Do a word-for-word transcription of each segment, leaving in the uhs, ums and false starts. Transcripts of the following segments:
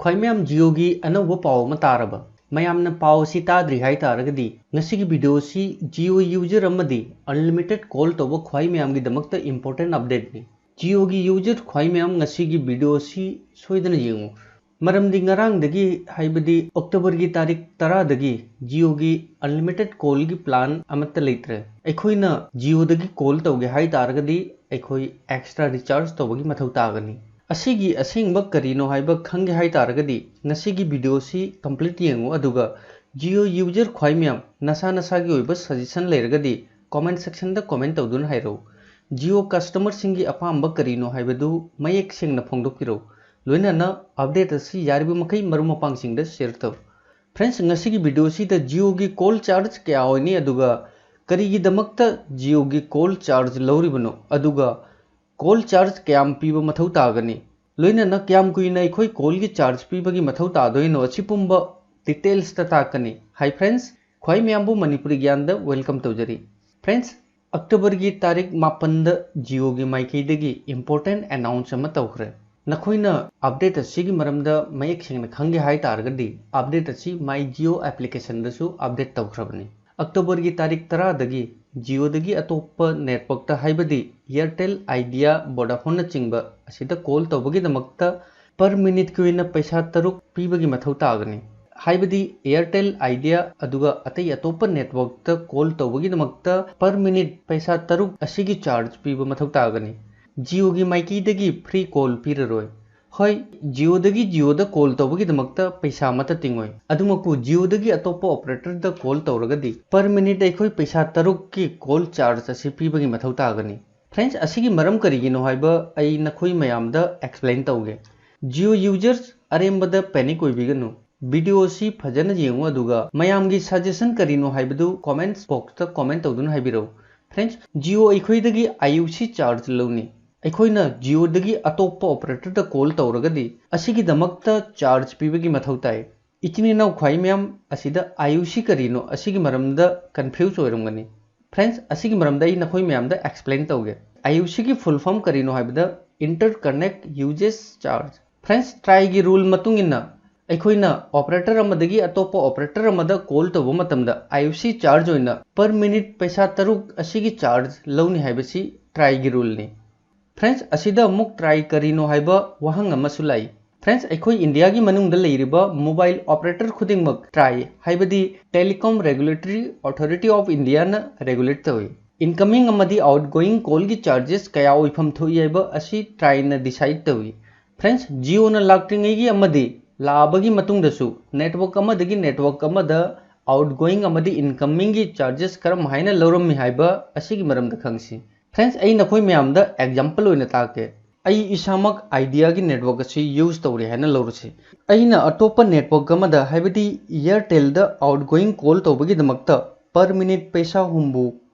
ꯈ꯭ꯋꯥꯏ ꯃꯌꯥꯝ Jioꯒꯤ ꯑꯅꯧꯕ ꯄꯥꯎ ꯑꯃ ꯇꯥꯔꯕ? ꯃꯌꯥꯝꯅ ꯄꯥꯎ ꯑꯁꯤ ꯇꯥꯗ꯭ꯔꯤ ꯍꯥꯏ ꯇꯥꯔꯒꯗꯤ, ꯉꯁꯤꯒꯤ video ꯑꯁꯤ Jio user ꯑꯃꯗꯤ unlimited call ꯇꯧꯕ ꯈ꯭ꯋꯥꯏ ꯃꯌꯥꯝꯒꯤꯗꯃꯛꯇ important updateꯅꯤ꯫ Jioꯒꯤ user ꯈ꯭ꯋꯥꯏ ꯃꯌꯥꯝ ꯉꯁꯤꯒꯤ video ꯑꯁꯤ ꯁꯣꯏꯗꯅ ꯌꯦꯡꯉꯨ꯫ ꯃꯔꯝꯗꯤ ꯉꯔꯥꯡꯗꯒꯤ, ꯍꯥꯏꯕꯗꯤ Octoberꯒꯤ ꯇꯥꯔꯤꯛ ꯇꯔꯥꯗꯒꯤ Jioꯒꯤ unlimited callꯒꯤ plan ꯑꯃꯠꯇ ꯂꯩꯇ꯭ꯔꯦ꯫ ꯑꯩꯈꯣꯏꯅ Jioꯗꯒꯤ call ꯇꯧꯒꯦ ꯍꯥꯏ ꯇꯥꯔꯒꯗꯤ, ꯑꯩꯈꯣꯏ extra recharge ꯇꯧꯕꯒꯤ ꯃꯊꯧ ꯇꯥꯒꯅꯤ꯫ ꯑꯁꯤꯒꯤ ꯑꯁꯦꯡꯕ ꯀꯔꯤꯅꯣ ꯍꯥꯏꯕ ꯈꯪꯒꯦ ꯍꯥꯏ ꯇꯥꯔꯒꯗꯤ, ꯉꯁꯤꯒꯤ video ꯑꯁꯤ complete ꯌꯦꯡꯉꯨ, ꯑꯗꯨꯒ Jio user ꯈ꯭ꯋꯥꯏ ꯃꯌꯥꯝ ꯅꯁꯥ ꯅꯁꯥꯒꯤ ꯑꯣꯏꯕ suggestion ꯂꯩꯔꯒꯗꯤ comment sectionꯗ comment ꯇꯧꯗꯨꯅ ꯍꯥꯏꯔꯛꯎ꯫ Jio customerꯁꯤꯡꯒꯤ ꯑꯄꯥꯝꯕ ꯀꯔꯤꯅꯣ ꯍꯥꯏꯕꯗꯨ ꯃꯌꯦꯛ ꯁꯦꯡꯅ ꯐꯣꯡꯗꯣꯛꯄꯤꯔꯛꯎ꯫ ꯂꯣꯏꯅꯅ update ꯑꯁꯤ ꯌꯥꯔꯤꯕ ꯃꯈꯩ ꯃꯔꯨꯞ ꯃꯄꯥꯡꯁꯤꯡꯗ share ꯇꯧ꯫ Friends, ꯉꯁꯤꯒꯤ video ꯑꯁꯤꯗ Jioꯒꯤ call charge ꯀꯌꯥ ꯑꯣꯏꯅꯤ, ꯑꯗꯨꯒ ꯀꯔꯤꯒꯤꯗꯃꯛꯇ Jioꯒꯤ call charge ꯂꯧꯔꯤꯕꯅꯣ, ꯑꯗꯨꯒ call charge ꯀꯌꯥꯝ ꯄꯤꯕ ꯃꯊꯧ ꯇꯥꯒꯅꯤ, ꯂꯣꯏꯅꯅ ꯀꯌꯥꯝ ꯀꯨꯏꯅ ꯑꯩꯈꯣꯏ callꯒꯤ charge ꯄꯤꯕꯒꯤ ꯃꯊꯧ ꯇꯥꯗꯣꯏꯅꯣ, ꯑꯁꯤ ꯄꯨꯝꯕ detailsꯇ ꯇꯥꯛꯀꯅꯤ꯫ Hi friends, ꯈ꯭ꯋꯥꯏ ꯃꯌꯥꯝꯕꯨ ꯃꯅꯤꯄꯨꯔꯤ ꯒ꯭ꯌꯥꯟꯗ welcome ꯇꯧꯖꯔꯤ꯫ Friends, Octoberꯒꯤ ꯇꯥꯔꯤꯛ ꯃꯥꯄꯟꯗ Jioꯒꯤ ꯃꯥꯏꯀꯩꯗꯒꯤ important announce ꯑꯃ ꯇꯧꯈ꯭ꯔꯦ꯫ ꯅꯈꯣꯏꯅ update ꯑꯁꯤꯒꯤ ꯃꯔꯝꯗ ꯃꯌꯦꯛ ꯁꯦꯡꯅ ꯈꯪꯒꯦ ꯍꯥꯏ ꯇꯥꯔꯒꯗꯤ, update ꯑꯁꯤ My Jio applicationꯗꯁꯨ update ꯇꯧꯈ꯭ꯔꯕꯅꯤ꯫ Octoberꯒꯤ ꯇꯥꯔꯤꯛ ꯇꯔꯥꯗꯒꯤ Jioꯗꯒꯤ ꯑꯇꯣꯞꯄ networkꯇ, ꯍꯥꯏꯕꯗꯤ Airtel, Idea, Vodafoneꯅꯆꯤꯡꯕ ꯑꯁꯤꯗ call ꯇꯧꯕꯒꯤꯗꯃꯛꯇ per minuteꯀꯤ ꯑꯣꯏꯅ ꯄꯩꯁꯥ ꯇꯔꯨꯛ ꯄꯤꯕꯒꯤ ꯃꯊꯧ ꯇꯥꯒꯅꯤ꯫ ꯍꯥꯏꯕꯗꯤ Airtel, Idea, ꯑꯗꯨꯒ ꯑꯇꯩ ꯑꯇꯣꯞꯄ networkꯇ call ꯇꯧꯕꯒꯤꯗꯃꯛꯇ per minute ꯄꯩꯁꯥ ꯇꯔꯨꯛ ꯑꯁꯤꯒꯤ charge ꯄꯤꯕ ꯃꯊꯧ ꯇꯥꯒꯅꯤ꯫ Jioꯒꯤ ꯃꯥꯏꯀꯩꯗꯒꯤ free call ꯄꯤꯔꯔꯣꯏ꯫ ꯍꯣꯏ, Jioꯗꯒꯤ Jioꯗ call ꯇꯧꯕꯒꯤꯗꯃꯛꯇ ꯄꯩꯁꯥ ꯑꯃꯠꯇ ꯇꯤꯡꯉꯣꯏ꯫ ꯑꯗꯨꯃꯛꯄꯨ Jioꯗꯒꯤ ꯑꯇꯣꯞꯄ operatorꯗ call ꯇꯧꯔꯒꯗꯤ per minute ꯑꯩꯈꯣꯏ ꯄꯩꯁꯥ ꯇꯔꯨꯛꯀꯤ call charge ꯑꯁꯤ ꯄꯤꯕꯒꯤ ꯃꯊꯧ ꯇꯥꯒꯅꯤ꯫ Friends, ꯑꯁꯤꯒꯤ ꯃꯔꯝ ꯀꯔꯤꯒꯤꯅꯣ ꯍꯥꯏꯕ ꯑꯩ ꯅꯈꯣꯏ ꯃꯌꯥꯝꯗ explain ꯇꯧꯒꯦ꯫ Jio users, ꯑꯔꯦꯝꯕꯗ panic ꯑꯣꯏꯕꯤꯒꯅꯨ꯫ Video ꯑꯁꯤ ꯐꯖꯅ ꯌꯦꯡꯉꯨ, ꯑꯗꯨꯒ ꯃꯌꯥꯝꯒꯤ suggestion ꯀꯔꯤꯅꯣ ꯍꯥꯏꯕꯗꯨ comments boxꯇ comment ꯇꯧꯗꯨꯅ ꯍꯥꯏꯕꯤꯔꯛꯎ꯫ Friends, Jio ꯑꯩꯈꯣꯏꯗꯒꯤ IUC charge ꯂꯧꯅꯤ꯫ ꯑꯩꯈꯣꯏꯅ Jioꯗꯒꯤ ꯑꯇꯣꯞꯄ operatorꯗ call ꯇꯧꯔꯒꯗꯤ ꯑꯁꯤꯒꯤꯗꯃꯛꯇ charge ꯄꯤꯕꯒꯤ ꯃꯊꯧ ꯇꯥꯏ꯫ ꯏꯆꯤꯟ ꯏꯅꯥꯎ ꯈ꯭ꯋꯥꯏ ꯃꯌꯥꯝ ꯑꯁꯤꯗ IUC ꯀꯔꯤꯅꯣ, ꯑꯁꯤꯒꯤ ꯃꯔꯝꯗ confuse ꯑꯣꯏꯔꯝꯒꯅꯤ꯫ Friends, ꯑꯁꯤꯒꯤ ꯃꯔꯝꯗ ꯑꯩ ꯅꯈꯣꯏ ꯃꯌꯥꯝꯗ explain ꯇꯧꯒꯦ꯫ IUCꯒꯤ full form ꯀꯔꯤꯅꯣ ꯍꯥꯏꯕꯗ Interconnect Usage Charge꯫ Friends, TRAIꯒꯤ rule ꯃꯇꯨꯡ ꯏꯟꯅ ꯑꯩꯈꯣꯏꯅ operator ꯑꯃꯗꯒꯤ ꯑꯇꯣꯞꯄ operator ꯑꯃꯗ call ꯇꯧꯕ ꯃꯇꯝꯗ I O C charge ꯑꯣꯏꯅ per minute ꯄꯩꯁꯥ ꯇꯔꯨꯛ ꯑꯁꯤꯒꯤ charge ꯂꯧꯅꯤ ꯍꯥꯏꯕꯁꯤ TRAIꯒꯤ ruleꯅꯤ꯫ Friends, ꯑꯁꯤꯗ ꯑꯃꯨꯛ TRAI ꯀꯔꯤꯅꯣ ꯍꯥꯏꯕ ꯋꯥꯍꯪ ꯑꯃꯁꯨ ꯂꯥꯛꯏ꯫ Friends, ꯑꯩꯈꯣꯏ ꯏꯟꯗꯤꯌꯥꯒꯤ ꯃꯅꯨꯡꯗ ꯂꯩꯔꯤꯕ mobile operator ꯈꯨꯗꯤꯡꯃꯛ TRAI, ꯍꯥꯏꯕꯗꯤ Telecom Regulatory Authority of Indiaꯅ regulate ꯇꯧꯏ꯫ Incoming ꯑꯃꯗꯤ outgoing callꯒꯤ charges ꯀꯌꯥ ꯑꯣꯏꯐꯝ ꯊꯣꯛꯏ ꯍꯥꯏꯕ ꯑꯁꯤ TRAIꯅ decide ꯇꯧꯏ꯫ Friends, Jioꯅ ꯂꯥꯛꯇ꯭ꯔꯤꯉꯩꯒꯤ ꯑꯃꯗꯤ ꯂꯥꯛꯑꯕꯒꯤ ꯃꯇꯨꯡꯗꯁꯨ network ꯑꯃꯗꯒꯤ network ꯑꯃꯗ outgoing ꯑꯃꯗꯤ incomingꯒꯤ charges ꯀꯔꯝ ꯍꯥꯏꯅ ꯂꯧꯔꯝꯃꯤ ꯍꯥꯏꯕ ꯑꯁꯤꯒꯤ ꯃꯔꯝꯗ ꯈꯪꯁꯤ꯫ Friends, ꯑꯩ ꯅꯈꯣꯏ ꯃꯌꯥꯝꯗ example ꯑꯣꯏꯅ ꯇꯥꯛꯀꯦ꯫ ꯑꯩ ꯏꯁꯥꯃꯛ Ideaꯒꯤ network ꯑꯁꯤ use ꯇꯧꯔꯤ ꯍꯥꯏꯅ ꯂꯧꯔꯁꯤ꯫ ꯑꯩꯅ ꯑꯇꯣꯞꯄ network ꯑꯃꯗ, ꯍꯥꯏꯕꯗꯤ Airtelꯗ outgoing call ꯇꯧꯕꯒꯤꯗꯃꯛꯇ per minute ꯄꯩꯁꯥ ꯍꯨꯝꯐꯨ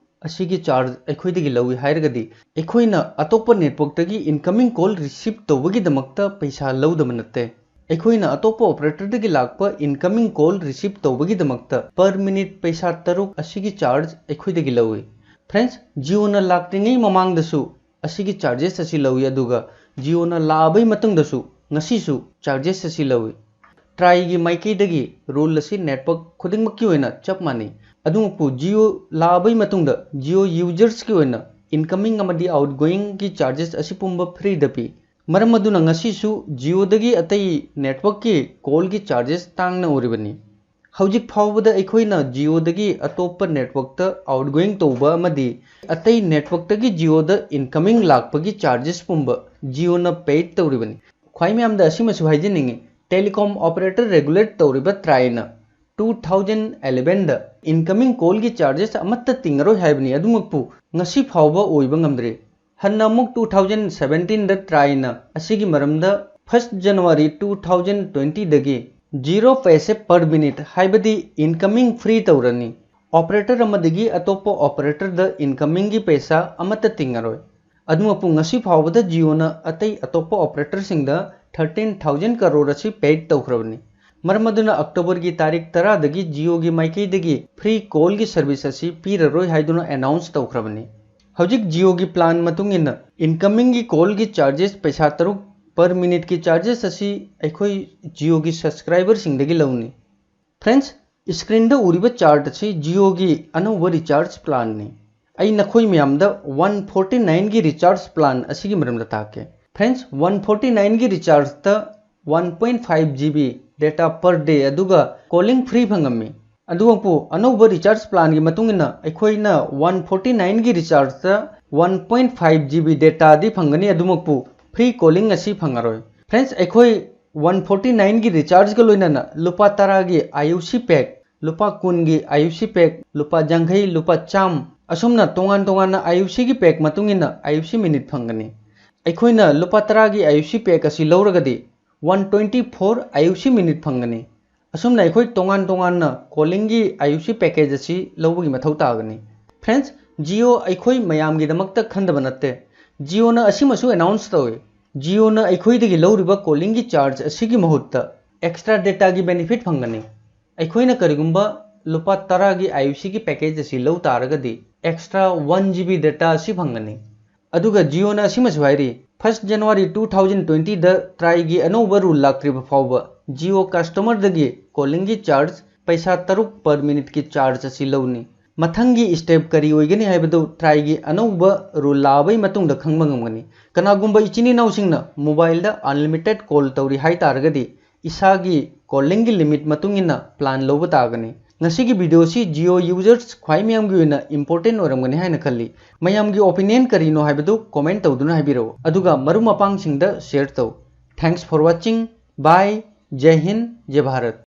ꯑꯁꯤꯒꯤ charge ꯑꯩꯈꯣꯏꯗꯒꯤ ꯂꯧꯏ ꯍꯥꯏꯔꯒꯗꯤ, ꯑꯩꯈꯣꯏꯅ ꯑꯇꯣꯞꯄ networkꯇꯒꯤ incoming call receive ꯇꯧꯕꯒꯤꯗꯃꯛꯇ ꯄꯩꯁꯥ ꯂꯧꯗꯕ ꯅꯠꯇꯦ꯫ ꯑꯩꯈꯣꯏꯅ ꯑꯇꯣꯞꯄ operatorꯗꯒꯤ ꯂꯥꯛꯄ incoming call receive ꯇꯧꯕꯒꯤꯗꯃꯛꯇ per minute ꯄꯩꯁꯥ ꯇꯔꯨꯛ ꯑꯁꯤꯒꯤ charge ꯑꯩꯈꯣꯏꯗꯒꯤ ꯂꯧꯏ꯫ Friends, Jioꯅ ꯂꯥꯛꯇ꯭ꯔꯤꯉꯩ ꯃꯃꯥꯡꯗꯁꯨ ꯑꯁꯤꯒꯤ charges ꯑꯁꯤ ꯂꯧꯏ, ꯑꯗꯨꯒ Jioꯅ ꯂꯥꯛꯑꯕꯩ ꯃꯇꯨꯡꯗꯁꯨ ꯉꯁꯤꯁꯨ charges ꯑꯁꯤ ꯂꯧꯏ꯫ TRAIꯒꯤ ꯃꯥꯏꯀꯩꯗꯒꯤ rule ꯑꯁꯤ network ꯈꯨꯗꯤꯡꯃꯛꯀꯤ ꯑꯣꯏꯅ ꯆꯞ ꯃꯥꯟꯅꯩ꯫ ꯑꯗꯨꯃꯛꯄꯨ Jio ꯂꯥꯛꯑꯕꯩ ꯃꯇꯨꯡꯗ Jio usersꯀꯤ ꯑꯣꯏꯅ incoming ꯑꯃꯗꯤ outgoingꯒꯤ charges ꯑꯁꯤ ꯄꯨꯝꯕ freeꯗ ꯄꯤ꯫ ꯃꯔꯝ ꯑꯗꯨꯅ ꯉꯁꯤꯁꯨ Jioꯗꯒꯤ ꯑꯇꯩ networkꯀꯤ callꯒꯤ charges ꯇꯥꯡꯅ ꯎꯔꯤꯕꯅꯤ꯫ ꯍꯧꯖꯤꯛ ꯐꯥꯎꯕꯗ ꯑꯩꯈꯣꯏꯅ Jioꯗꯒꯤ ꯑꯇꯣꯞꯄ networkꯇ outgoing ꯇꯧꯕ ꯑꯃꯗꯤ ꯑꯇꯩ networkꯇꯒꯤ Jioꯗ incoming ꯂꯥꯛꯄꯒꯤ charges ꯄꯨꯝꯕ Jioꯅ paid ꯇꯧꯔꯤꯕꯅꯤ꯫ ꯈ꯭ꯋꯥꯏ ꯃꯌꯥꯝꯗ ꯑꯁꯤꯃꯁꯨ ꯍꯥꯏꯖꯅꯤꯡꯉꯤ, telecom operator regulate ꯇꯧꯔꯤꯕ TRAIꯅ two thousand elevenꯗ incoming callꯒꯤ charges ꯑꯃꯠꯇ ꯇꯤꯡꯉꯔꯣꯏ ꯍꯥꯏꯕꯅꯤ, ꯑꯗꯨꯃꯛꯄꯨ ꯉꯁꯤ ꯐꯥꯎꯕ ꯑꯣꯏꯕ ꯉꯝꯗ꯭ꯔꯤ꯫ ꯍꯟꯅ ꯑꯃꯨꯛ two thousand seventeenꯗ TRAIꯅ ꯑꯁꯤꯒꯤ ꯃꯔꯝꯗ first January two thousand twentyꯗꯒꯤ zero paise per minute, ꯍꯥꯏꯕꯗꯤ incoming free ꯇꯧꯔꯅꯤ, operator ꯑꯃꯗꯒꯤ ꯑꯇꯣꯞꯄ operatorꯗ incomingꯒꯤ ꯄꯩꯁꯥ ꯑꯃꯠꯇ ꯇꯤꯡꯉꯔꯣꯏ꯫ ꯑꯗꯨꯃꯛꯄꯨ ꯉꯁꯤ ꯐꯥꯎꯕꯗ Jioꯅ ꯑꯇꯩ ꯑꯇꯣꯞꯄ operatorꯁꯤꯡꯗ thirteen thousand crore ꯑꯁꯤ paid ꯇꯧꯈ꯭ꯔꯕꯅꯤ꯫ ꯃꯔꯝ ꯑꯗꯨꯅ Octoberꯒꯤ ꯇꯥꯔꯤꯛ ꯇꯔꯥꯗꯒꯤ Jioꯒꯤ ꯃꯥꯏꯀꯩꯗꯒꯤ free callꯒꯤ service ꯑꯁꯤ ꯄꯤꯔꯔꯣꯏ ꯍꯥꯏꯗꯨꯅ announce ꯇꯧꯈ꯭ꯔꯕꯅꯤ꯫ ꯍꯧꯖꯤꯛ Jioꯒꯤ plan ꯃꯇꯨꯡ ꯏꯟꯅ incomingꯒꯤ callꯒꯤ charges ꯄꯩꯁꯥ ꯇꯔꯨꯛ per minuteꯀꯤ charges ꯑꯁꯤ ꯑꯩꯈꯣꯏ Jioꯒꯤ subscriberꯁꯤꯡꯗꯒꯤ ꯂꯧꯅꯤ꯫ Friends, screenꯗ ꯎꯔꯤꯕ chart ꯑꯁꯤ Jioꯒꯤ ꯑꯅꯧꯕ recharge planꯅꯤ꯫ ꯑꯩ ꯅꯈꯣꯏ ꯃꯌꯥꯝꯗ one forty nineꯒꯤ recharge plan ꯑꯁꯤꯒꯤ ꯃꯔꯝꯗ ꯇꯥꯛꯀꯦ꯫ Friends, one forty nineꯒꯤ rechargeꯇ one point five GB data per day ꯑꯗꯨꯒ calling free ꯐꯪꯉꯝꯃꯤ꯫ ꯑꯗꯨꯃꯛꯄꯨ ꯑꯅꯧꯕ recharge planꯒꯤ ꯃꯇꯨꯡ ꯏꯟꯅ ꯑꯩꯈꯣꯏꯅ one forty nineꯒꯤ rechargeꯇ one point five GB dataꯗꯤ ꯐꯪꯒꯅꯤ, ꯑꯗꯨꯃꯛꯄꯨ free calling ꯑꯁꯤ ꯐꯪꯉꯔꯣꯏ꯫ Friends, ꯑꯩꯈꯣꯏ one forty nineꯒꯤ rechargeꯀ ꯂꯣꯏꯅꯅ ꯂꯨꯄꯥ ꯇꯔꯥꯒꯤ IUC pack, ꯂꯨꯄꯥ ꯀꯨꯟꯒꯤ IUC pack, ꯂꯨꯄꯥ ꯌꯥꯡꯈꯩ, ꯂꯨꯄꯥ ꯆꯥꯝꯃ, ꯑꯁꯨꯝꯅ ꯇꯣꯉꯥꯟ ꯇꯣꯉꯥꯟꯅ IUCꯒꯤ pack ꯃꯇꯨꯡ ꯏꯟꯅ IUC minute ꯐꯪꯒꯅꯤ꯫ ꯑꯩꯈꯣꯏꯅ ꯂꯨꯄꯥ ꯇꯔꯥꯒꯤ IUC pack ꯑꯁꯤ ꯂꯧꯔꯒꯗꯤ one twenty four IUC minute ꯐꯪꯒꯅꯤ꯫ ꯑꯁꯨꯝꯅ ꯑꯩꯈꯣꯏ ꯇꯣꯉꯥꯟ ꯇꯣꯉꯥꯟꯅ callingꯒꯤ IUC package ꯑꯁꯤ ꯂꯧꯕꯒꯤ ꯃꯊꯧ ꯇꯥꯒꯅꯤ꯫ Friends, Jio ꯑꯩꯈꯣꯏ ꯃꯌꯥꯝꯒꯤꯗꯃꯛꯇ ꯈꯟꯗꯕ ꯅꯠꯇꯦ꯫ Jioꯅ ꯑꯁꯤꯃꯁꯨ announce ꯇꯧꯏ꯫ Jioꯅ ꯑꯩꯈꯣꯏꯗꯒꯤ ꯂꯧꯔꯤꯕ callingꯒꯤ charge ꯑꯁꯤꯒꯤ ꯃꯍꯨꯠꯇ extra dataꯒꯤ benefit ꯐꯪꯒꯅꯤ꯫ ꯑꯩꯈꯣꯏꯅ ꯀꯔꯤꯒꯨꯝꯕ ꯂꯨꯄꯥ ꯇꯔꯥꯒꯤ IUCꯒꯤ package ꯑꯁꯤ ꯂꯧ ꯇꯥꯔꯒꯗꯤ extra one GB data ꯑꯁꯤ ꯐꯪꯒꯅꯤ꯫ ꯑꯗꯨꯒ Jioꯅ ꯑꯁꯤꯃꯁꯨ ꯍꯥꯏꯔꯤ, first January two thousand twentyꯗ Triꯒꯤ ꯑꯅꯧꯕ rule ꯂꯥꯛꯇ꯭ꯔꯤꯕ ꯐꯥꯎꯕ Jio customerꯗꯒꯤ callingꯒꯤ charge ꯄꯩꯁꯥ ꯇꯔꯨꯛ per minuteꯀꯤ charge ꯑꯁꯤ ꯂꯧꯅꯤ꯫ ꯃꯊꯪꯒꯤ step ꯀꯔꯤ ꯑꯣꯏꯒꯅꯤ ꯍꯥꯏꯕꯗꯨ Triꯒꯤ ꯑꯅꯧꯕ rule ꯂꯥꯛꯑꯕꯒꯤ ꯃꯇꯨꯡꯗ ꯈꯪꯕ ꯉꯝꯒꯅꯤ꯫ ꯀꯅꯥꯒꯨꯝꯕ ꯏꯆꯤꯟ ꯏꯅꯥꯎꯁꯤꯡꯅ mobileꯗ unlimited call ꯇꯧꯔꯤ ꯍꯥꯏ ꯇꯥꯔꯒꯗꯤ ꯏꯁꯥꯒꯤ callingꯒꯤ limit ꯃꯇꯨꯡ ꯏꯟꯅ plan ꯂꯧꯕ ꯇꯥꯒꯅꯤ꯫ ꯉꯁꯤꯒꯤ videoꯁꯤ Jio users ꯈ꯭ꯋꯥꯏ ꯃꯌꯥꯝꯒꯤ ꯑꯣꯏꯅ important ꯑꯣꯏꯔꯝꯒꯅꯤ ꯍꯥꯏꯅ ꯈꯜꯂꯤ꯫ ꯃꯌꯥꯝꯒꯤ opinion ꯀꯔꯤꯅꯣ ꯍꯥꯏꯕꯗꯨ comment ꯇꯧꯗꯨꯅ ꯍꯥꯏꯕꯤꯔꯛꯎ, ꯑꯗꯨꯒ ꯃꯔꯨꯞ ꯃꯄꯥꯡꯁꯤꯡꯗ share ꯇꯧ꯫ Thanks for watching. Bye. ꯖꯩ Hind, ꯖꯩ Bharat.